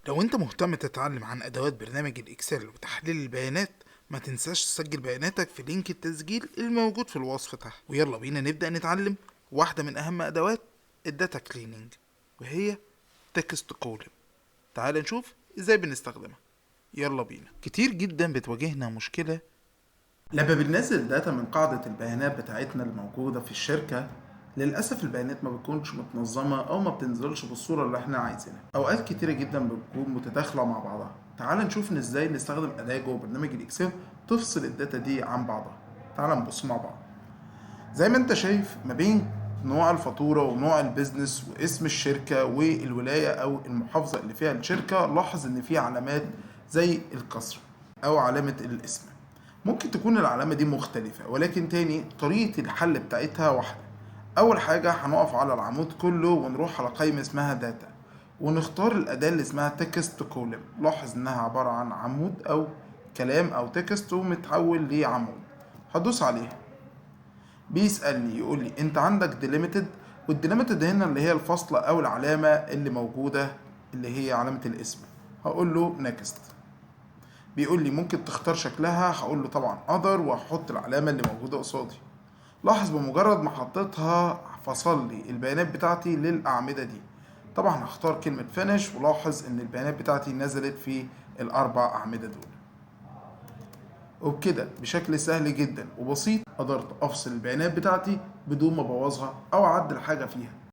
لو انت مهتم تتعلم عن ادوات برنامج ال Excel وتحليل البيانات، ما تنساش تسجل بياناتك في link التسجيل الموجود في الوصف تحت. ويلا بينا نبدأ نتعلم واحدة من اهم ادوات ال data cleaning، وهي text column. تعال نشوف ازاي بنستخدمها، يلا بينا. كتير جدا بتواجهنا مشكلة لما بننزل data من قاعدة البيانات بتاعتنا الموجودة في الشركة. للأسف البيانات ما بتكونش متنظمة أو ما بتنزلش بالصورة اللي احنا عايزينها، أوقات كتيرة جدا بتكون متداخلة مع بعضها. تعال نشوف إن ازاي نستخدم أداة جوه برنامج ال Excel تفصل ال data دي عن بعضها. تعال نبص مع بعض. زي ما انت شايف، ما بين نوع الفاتورة ونوع ال business واسم الشركة والولاية أو المحافظة اللي فيها الشركة، لاحظ إن في علامات زي الكسر أو علامة القسمة. ممكن تكون العلامة دي مختلفة، ولكن تاني طريقة الحل بتاعتها واحدة. أول حاجة هنقف على العمود كله ونروح على قائمة اسمها data ونختار الأداة اللي اسمها text column. لاحظ إنها عبارة عن عمود أو كلام أو text ومتحول لعمود. هدوس عليها، بيسألني يقول لي انت عندك delimited، وال delimited هنا اللي هي الفاصلة او العلامة اللي موجودة اللي هي علامة القسمة. هقول له next. بيقول لي ممكن تختار شكلها، هقول له طبعا other وهحط العلامة اللي موجودة قصادي. لاحظ بمجرد ما حطيتها فصل لي البيانات بتاعتي للأعمدة دي. طبعا هختار كلمة finish، ولاحظ ان البيانات بتاعتي نزلت في الأربع أعمدة دول. وبكده بشكل سهل جدا وبسيط قدرت افصل البيانات بتاعتي بدون ما ابوظها او اعدل حاجه فيها.